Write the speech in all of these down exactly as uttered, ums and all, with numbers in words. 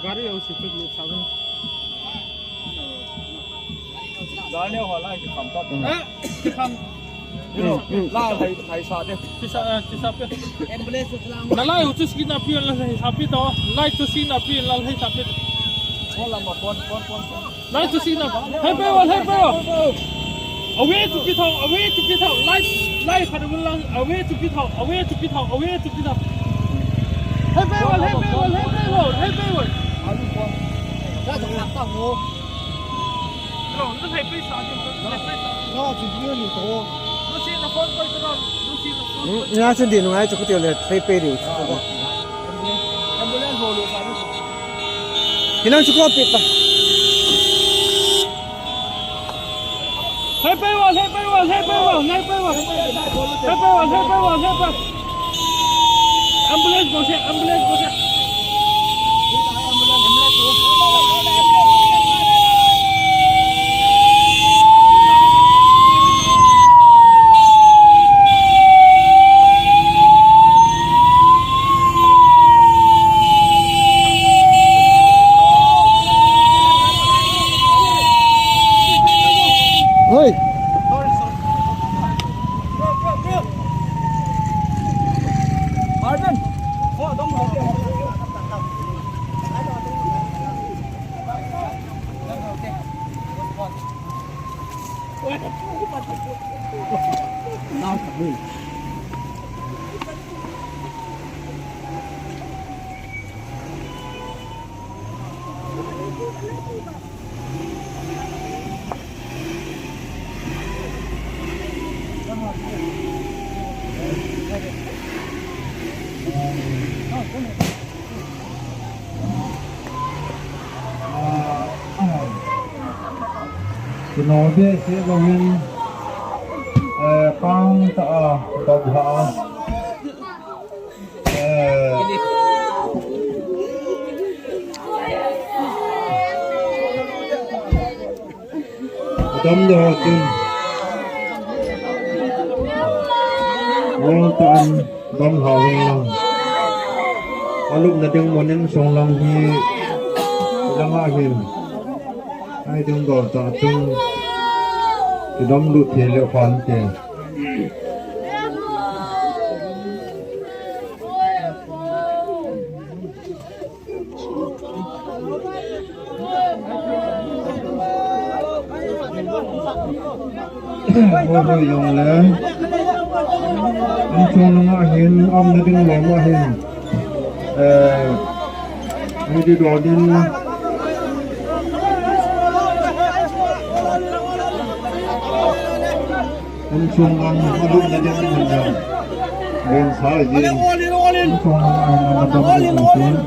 Gari ho si pek lu sa. Gari ho lai ki kam ta. Eh, ki kam. Lai, lai, lai sa de. Kisa, eh, kisa pe. Ambulance lang. Na lai ho chu skin na pi la lai sa pi to. Lai chu skin na pi la lai sa pi. Phone lam, phone, phone, phone, phone. Lai chu skin na. Hei pe wa, hei pe wa. Away chu pi thau, away chu pi thau. Lai, lai khat mun lang. Away chu pi thau, away chu pi thau, away chu pi thau. Hei pe wa, hei pe wa, hei pe wa, hei pe wa. Alu phone. Ka thang ta mo. Lo, na hei pe sa chu, hei pe sa. Lo, chu ni to. Lu si na phone ko to, lu si na phone. Hmm, ina chu din ngai chu ko ti le, hei pe diu. Ambulance ho lo sa ni. Hinang chu ko pi ta. Hei pe wa, hei pe wa, hei pe wa, hei pe wa. Hei pe wa, hei pe wa, hei pe. Ambulance ko se, ambulance ko se. Oi. Kino be se bangin, eh, pang ta a, dog ha a. Eh, Adam le ho chun. Wang ta an dam hao hin lang. Alupna ding mun in sung lang hi langa hin. Ai ding dol ta chun. Kidam lut thei le phan te. Hoi hoi jong le. Insung langa hin, umna ding lama hin. Eh, hidi dodin. Insung lang, alupna ding mun jong. Len sa jin. Insung lang, alupna ding mun jong.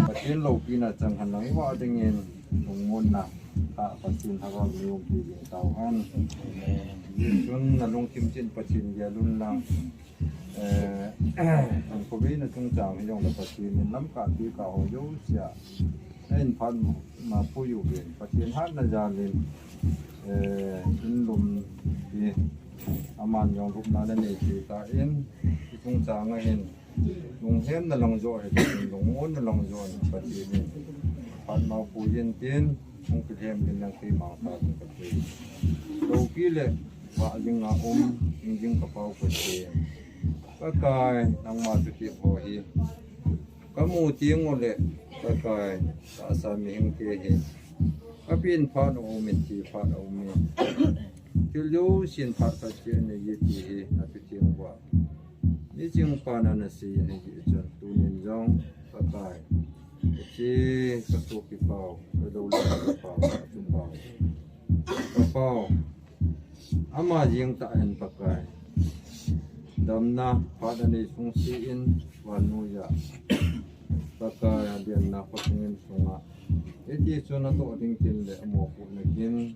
Pathen loupina chang hen lang i vah dingin lungmonna kha Pathen thagau ni umpi ding tau hen. Chun na lungthim chin Pathen gel un lang. Eh, an khovei na chungchang hi jong le Pathen in lam kah pi kah ho jouse a na in phat ma pui uvin Pathen hatna jal in, eh, in lum pi aman jong lupna na nei pi ta in i chungchang a hin lunghemna lang jo hi Pathen, lungmonna lang jo hi Pathen in phat ma pui in tin hung kilhem din lang keima ta ding Pathen. Loupi le vah jing a um, hing jing ka Pau Pathen. Pakai, nangma thutep ho hi ka mu teng ule, Pakai, tahsa mihing te hi ka pen phat a um in, thi phat a um in, thil jousen phat khat cheh a nei e ti hi na thutep uva mi jing pan a na sei in, hijeh chun tunin jong Pakai, hiche ka sopi Pau, ka doulou ka Pau, ka Pau, ka Pau, ama jeng tah in Pakai, damna phat a nei sung se in, vannoiya Pakai, adenna khosung in sunga, hiti chun atoh ding kin le amopohna kin,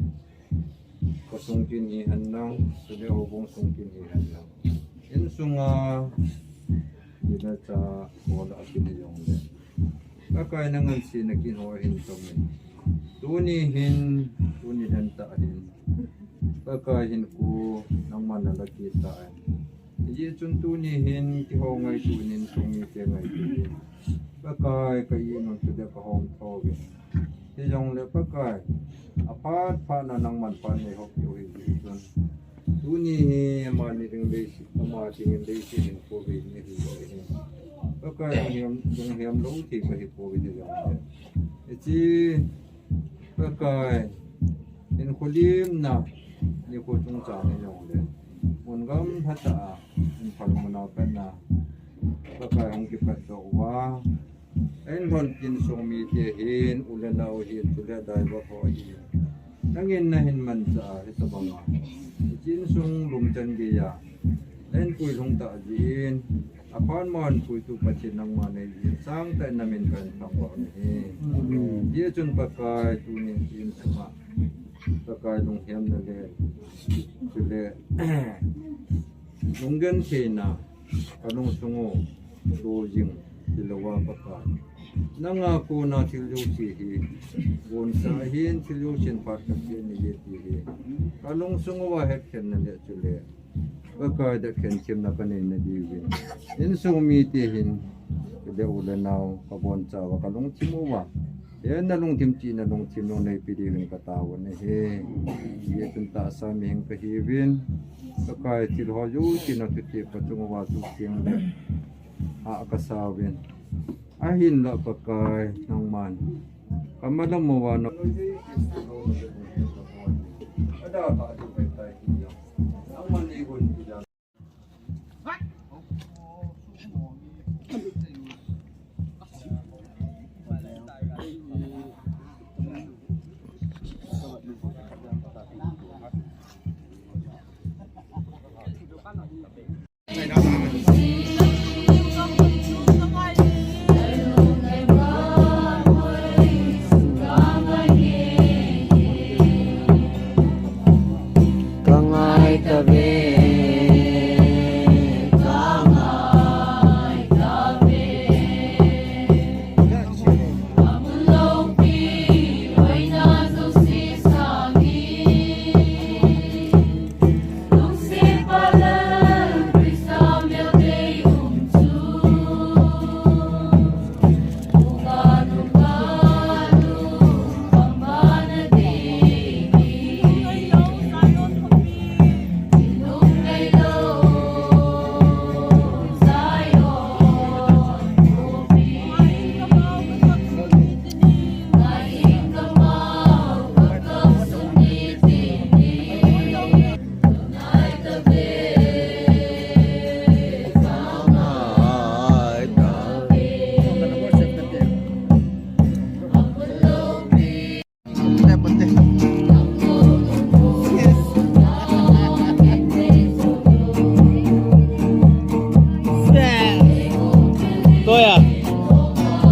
khosung kin hihen lang, chule houbung sung kin hihen lang, insunga ina cha ho lah a kin hijongle, Pakai, na ngansena kin ho ahin tomin, tuni hin, tuni lhentah hin Pakai, hinkho nangman na la kit tan. Hijeh chun tuni hin keiho ngaito in, insung mite ngaito in, Pakai, ka it un, chule ka hom tho uvin. Hijongle Pakai, aphat phat na nangman phat nei hop u hijeh chun, tuni hi amani ding leiset, ama dingin leiset hinkho vei nei hi jeh hin, Pakai, lunghem, lunghem lou thei kahi pouvin hijongle, hiche Pakai, hinkho limna nikho chungchang hijongle, mun gamlhatah a, Imphal muna patna Pakai hung kipatdoh uva, ahin lhon insung mite hin, u le nao hin, chule driver ho hin, nangin nahin manchah a, hitobanga hiche insung lungchan geiya nahin puilhung tah jeh in, aphat ma hin puitu Pathen nangma nahi jeh in, sangtah in namin kahin thangvah u ahi. Hijeh chun Pakai, tunin insung a Pakai, lunghemna le, chule lunggentheina ka lungsung u lo jing hilouva Pakai, nanga kona thil jouse hi boncha ahin, thil jousen phat khat cheh a nei e ti hi ka lungsung uva hetkhenna le, chule Pakai, detkhen themna ka neina diuvin, insung mite hin, chule u le nao ka boncha uva, ka lungthim uva, hena lungthim, chihna lungthim neipe diuvin ka taovin ahi. Hijeh chun tahsa mihing kahiuvin, Pakai, thil ho jouse na thutep ka chung uva chu tengle hah kasa uvin, ahinla Pakai, nangman ka malam uva na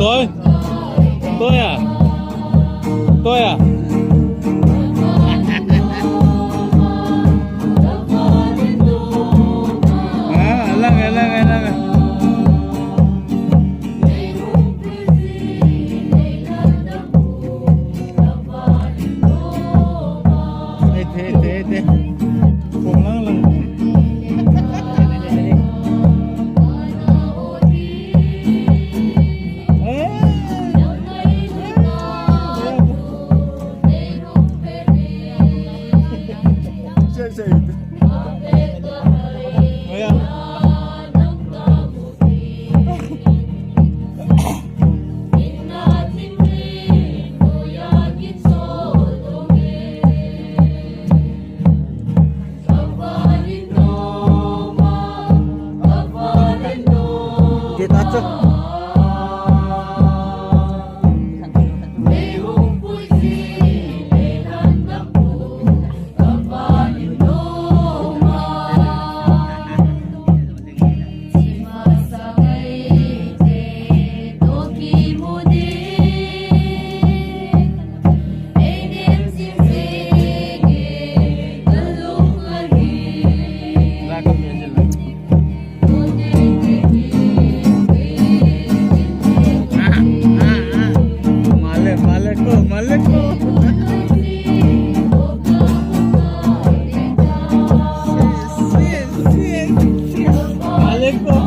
Toi. Toi a. Toi a. Ah, alang, alang, alang. Ete, ete, ete. Kong lang lang. Eh. Say, say. Oh, yeah. Kita tu. Maleko, maleko. Maleko.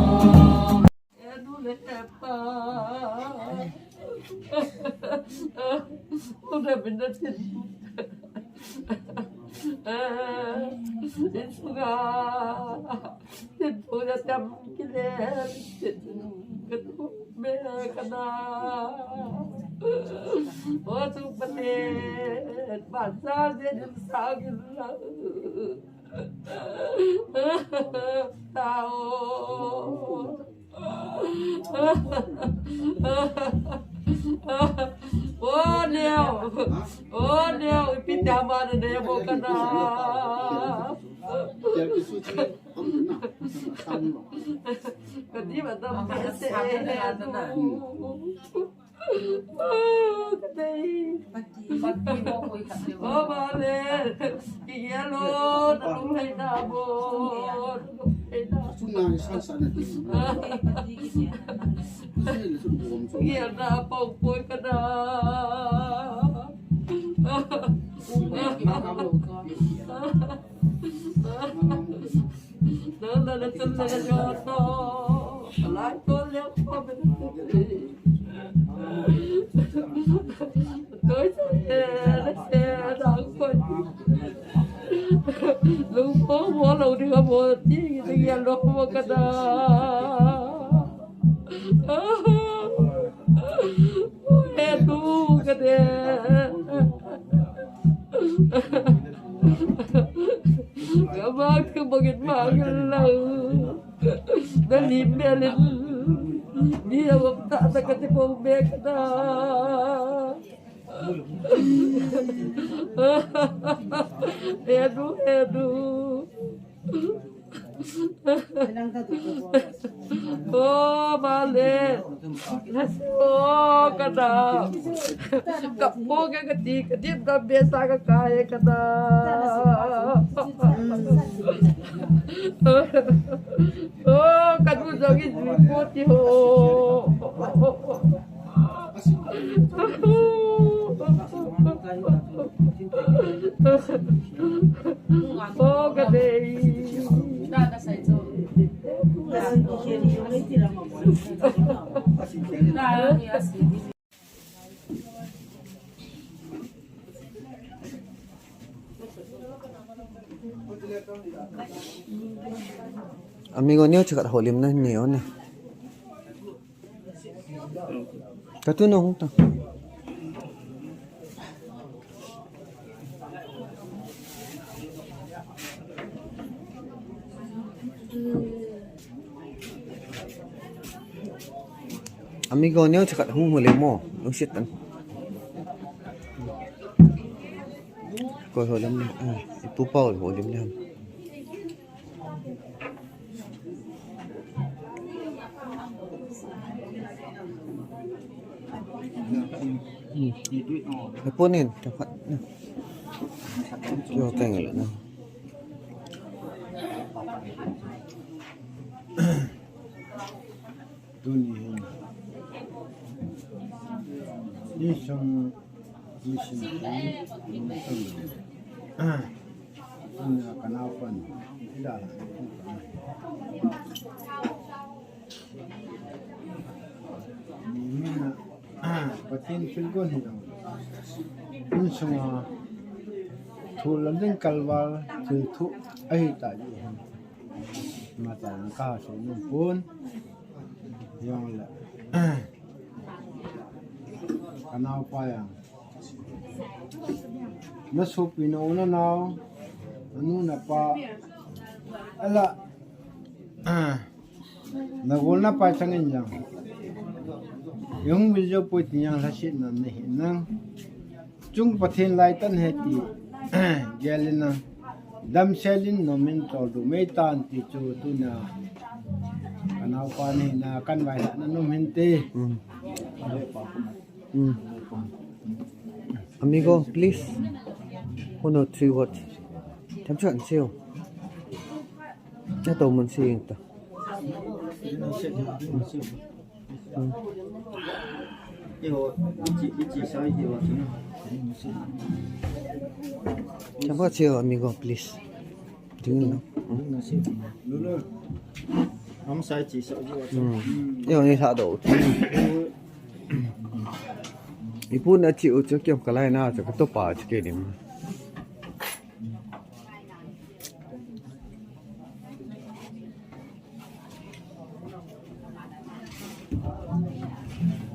Tin puna tam kile, tin katu me kana. O tu pate, bansa je din sa gila. Tao. O neo, o neo, ipi tama na neo kana. Kati ba dam te se. Kati. O ba le. Ki yalo, na lung hai na bo. Hai na. Suna ni sa sa na ti. Ki yalo, pau poi kana. Ka bang ka bangin bangin lang. Na lim melin. Ni a wam ta ta ka ti pong be ka da. Edu, edu. Oh, male. Oh, kada. Kapo ke kati, kati da besa ka kai kada. Oh, kadu jogi jui poti ho. Oh, kadei. Amigo, neo chakhat holim na neo na. Katu na hung ta. Amigo, neo chakhat hung holim mo. Lungset tan. Koi holim na. Ah, ipu pa holim na. Hmm. Ipunin, dapat. Yo, tengok lah. Tuni hin. Insung, insung. Tuni ka naopan. Ida la. Ni mina, Pathen thilgon hi jong. Insunga. Thu lam ding kalval, thil thu ahi ta ji hin. Mata ka sei nom pon. Jong le. Ka naopa jong. Na sopi na u na nao. Na nu na pa. Ala. Na gol na pa chang in jong. Jong vil jo poi ti jong lhasetna nahi nang. Chung Pathen lai tan ahi ti. Gel in na. Damsel in nom in tol du mei tan ti chu tuna. Ka naopa ni na kan vailhahna nom hinte. Mm. Mm. Amigo, please. One or three words. Themcha an seo. Na to mun si ta. Mm. Themcha seo, amigo, please. Ding no. Hung sai chi sa ji wa. Mm. Yo ni sa do. Ipu na chi u chu kiam kalai na chu ka to pa chu ke dim.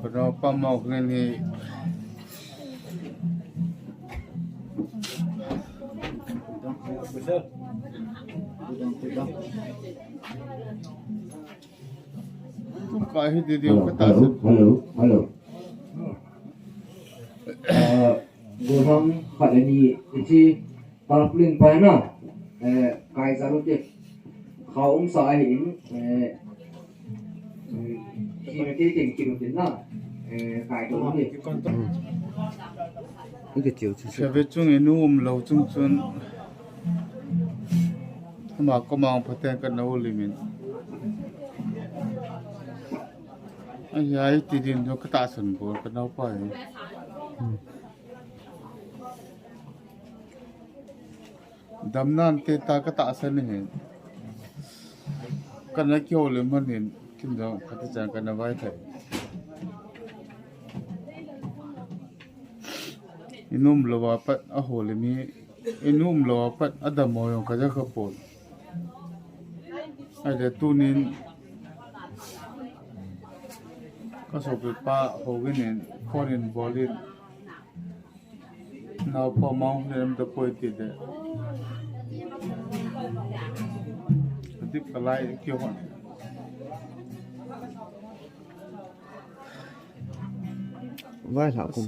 Ka naopa mo knen hi. Tum ka hi ti diu ka ta sa. Hello, hello, hello. Ah, Goham khat le ni, iti, Tarpaulin pa na, eh, kai sa lo te. Kha um sa ahi in, eh, eh, ki me te ten ki lo te na, eh, kai to te. Hmm. Ike tiu chu. Kave chung inu um lo chung chun. Ama koma Pathen ka nau limin. Ai, ai, ti din jo ka ta san bol ka naopa hi. Hmm. Damnan te ta ka ta san hi. Ka na kio le manin kin jo ka ti chan ka na vai thai. Inum lo wa pat a ho le mi Inum lo a pat a dam mo jong ka ja kha pon. Ai le tunin ka sopi pa ho gin in phone in bol in. Naopa mo le nam ta poi ti de. Dip ka lai kio hon. Vai la kum.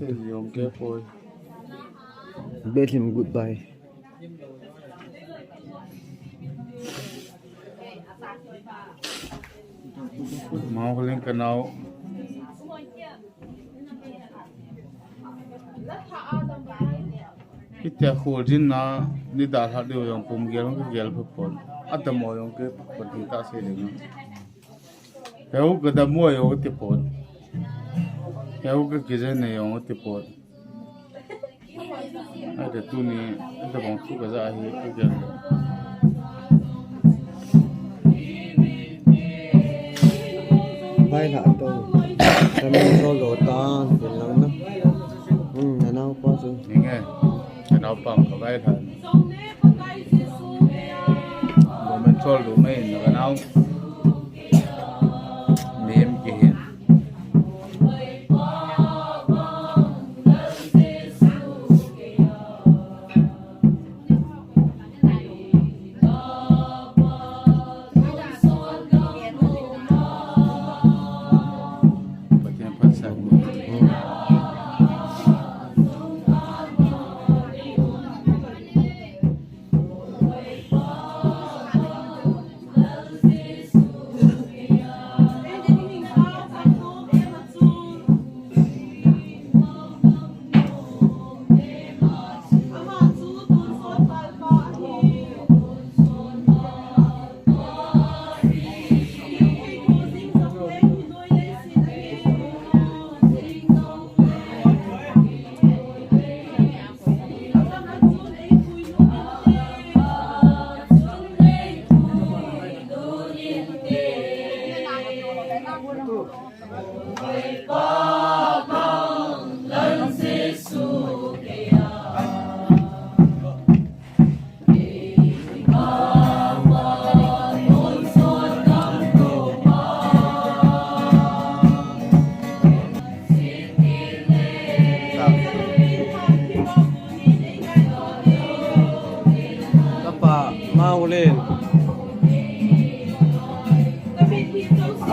Bethlehem goodbye. Mau ka leng ka nau. Hitia khol jin na ni dalha diu jong pum gel ka gel pha pon. Ata mo jong ke pha pon ti ta se le na. Heu ka dam mo jong ti pon. Heu ka kijen ne jong ti pon. Ai, ka tuni, ai, ka bang thu ka ja hi, ka gel. Vai la to. Ka min so lo ta, din lang na. Hmm, na nau pa su. Ni nge, ka nau pa ka vai la. Bo men sol lu mai na ka nau. Nim ki hin. Pathen phat sah.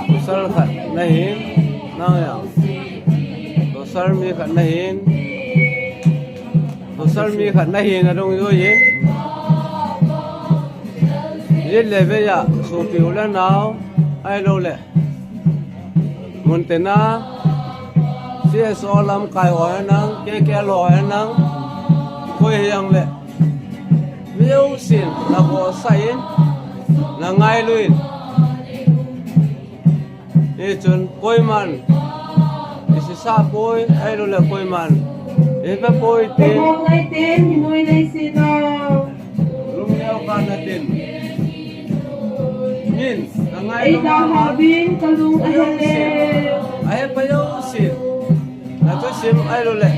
Pasal khat nahin, nang ya. Pasal mi khat nahin. Pasal mi khat nahin adung joiyin. Jet le vei a, sopi u le nao, ahilou le. Muntina, C S O lamkai ho henlang, K K L ho henlang, koi hijongle. Miu sin, na khosa in, na ngailu in. Hichun, koiman, isisa poi, ahilou le koiman. Ipe poi te. Kagol ngaiten, hinoi leiset a. Lungneo kana tin. Min, ka ngai ei lung da na ha man. Bin, kalung ahel e. Ahe pa yo sin. Na tu sim ahilou le.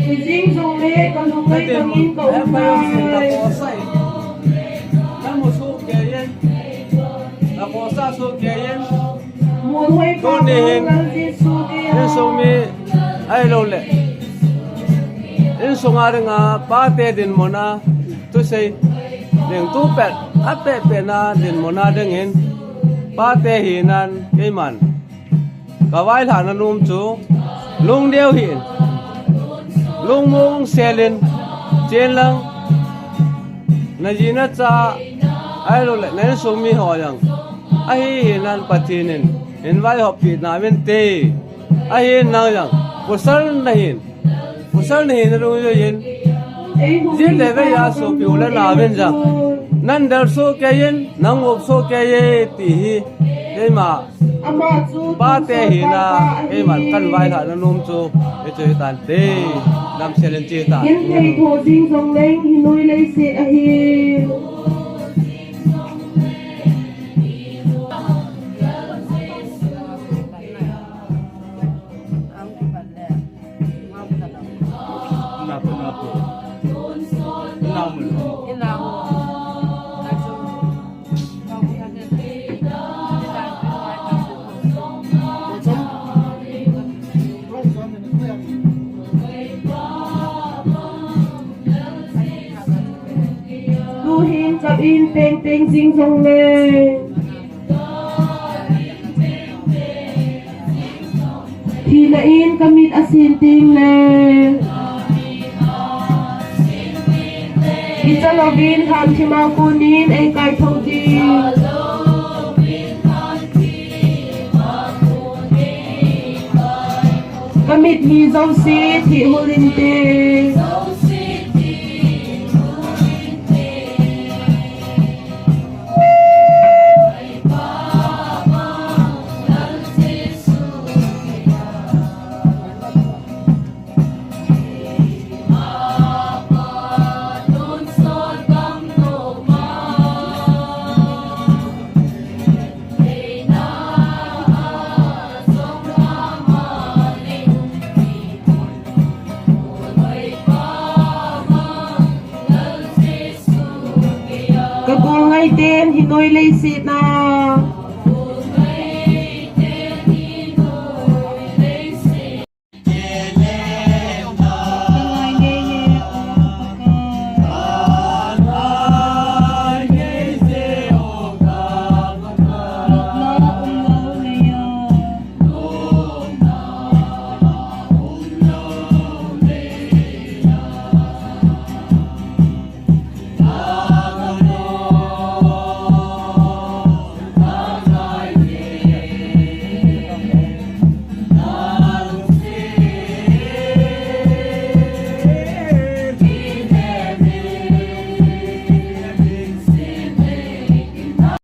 Kijing jong le, kalung na ai din, kamin ka ahe pa yo sin, na um ko sai. Na mu su ke yen. Na khosa su ke yen. Tuni hin, insung mi ahilou le. Insung a dinga pate dinmun a, thusei ding tu pet, apet pet na dinmun a dingin, pate hinan keiman. Ka vailhahna nom chu, lungneo hih in. Lungmong sel in, chen lang. Na ji na cha, ahilou le, na insung mi ho jong. Ahi hinan Pathen in, hin vaihop pi na vin te. Ahi nang jong, pasal nahin. Pasal nahin adung joiyin. Jet le vei a sopi u le nao vin jong. Nan del so ke yin, nan ngop so ke ye ti hi. Keima. Pate hina, keiman kan vailhahna nom chu, hichu hitante, damsel in che ta. Genthei tho jing jong leng, hinoi leiset ahi. Tuhin chap in peng peng jing jong le. Thina in ka mit a sin teng le. Kicha louvin lhan thim a konin ei kai thou ding. Ka mit hi jouse thi hul inte. Ka gol ngaiten hinoi leiset na.